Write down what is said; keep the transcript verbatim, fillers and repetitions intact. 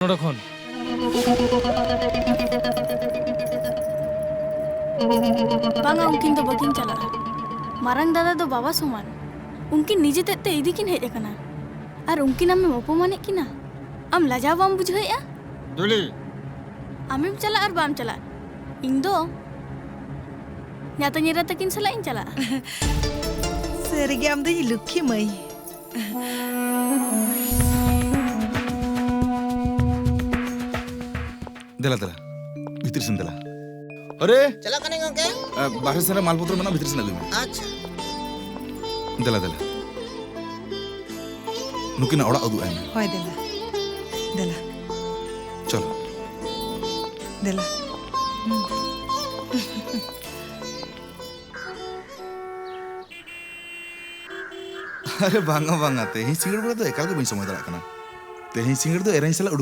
ᱱᱚᱰᱮ ᱠᱷᱚᱱ᱾ ᱵᱟᱝᱟ, ᱩᱱᱠᱤᱱ ᱫᱚ ᱵᱟᱹᱠᱤᱱ ᱪᱟᱞᱟᱜᱼᱟ᱾ ᱢᱟᱨᱟᱝ ᱫᱟᱫᱟ ᱫᱚ ᱵᱟᱵᱟ ᱥᱚᱢᱟᱱ᱾ ᱩᱱᱠᱤᱱ ᱱᱤᱡᱮ ᱛᱮᱫ ᱛᱮ ᱤᱫᱤ ᱠᱤᱱ ᱦᱮᱡ ᱟᱠᱟᱱᱟ᱾ ᱟᱨ ᱩᱱᱠᱤᱱ ᱟᱢᱮᱢ ᱚᱯᱚᱢᱟᱱᱮᱫ ᱠᱤᱱᱟ? ᱟᱢ ᱞᱟᱡᱟᱣ ᱵᱟᱢ ᱵᱩᱡᱷᱟᱹᱣᱮᱫᱼᱟ? ᱡᱩᱞᱤ᱾ ᱟᱢᱮᱢ ᱪᱟᱞᱟᱜ ᱟᱨ ᱵᱟᱢ ᱪᱟᱞᱟᱜ, ᱤᱧ ᱫᱚ ᱧᱟᱛᱟᱧ ᱮᱨᱟ ᱛᱟᱹᱠᱤᱱ ᱥᱟᱞᱟᱜ ᱤᱧ ᱪᱟᱞᱟᱜᱼᱟ᱾ ᱥᱟᱹᱨᱤᱜᱮ ᱟᱢ ᱫᱚ ᱤᱧ ᱞᱩᱠᱠᱷᱤ ᱢᱟᱹᱭ᱾ ᱫᱮᱞᱟ, ᱫᱮᱞᱟ, ᱵᱷᱤᱛᱤᱨ ᱥᱮᱱ ᱫᱮᱞᱟ᱾ ᱟᱨᱮ! ᱪᱟᱞᱟᱜ ᱠᱟᱹᱱᱟᱹᱧ ᱜᱚᱝᱠᱮ᱾ ᱟ, ᱵᱟᱦᱨᱮ ᱥᱮᱱ ᱨᱮ ᱢᱟᱞ ᱯᱚᱛᱨᱚ ᱢᱮᱱᱟᱜᱼᱟ, ᱵᱷᱤᱛᱤᱨ ᱥᱮᱱ ᱟᱹᱜᱩᱭ ᱢᱮ᱾ ᱟᱪᱪᱷᱟ᱾ ᱫᱮᱞᱟ, ᱫᱮᱞᱟ᱾ ᱱᱩᱠᱤᱱᱟᱜ ᱚᱲᱟᱜ ᱩᱫᱩᱜ ᱟᱭ ᱢᱮ᱾ ᱦᱳᱭ, ᱫᱮᱞᱟ᱾ ᱫᱮᱞᱟ᱾ ᱪᱚᱞᱚ᱾ ᱫᱮᱞᱟ᱾ ᱦᱩᱸ᱾ ᱟᱨᱮ ᱵᱟᱝᱟ, ᱵᱟᱝᱟ, ᱛᱮᱦᱮᱧ ᱥᱤᱸᱜᱟᱹᱲ ᱵᱮᱲᱟ ᱫᱚ ᱮᱠᱟᱞ ᱜᱮ ᱵᱟᱹᱧ ᱥᱚᱢᱚᱭ ᱫᱟᱲᱮᱭᱟᱜ ᱠᱟᱱᱟ᱾ ᱛᱮᱦᱮᱧ ᱥᱤᱸᱜᱟᱹᱲ ᱫᱚ ᱮᱨᱟᱧ ᱥᱟᱞᱟᱜ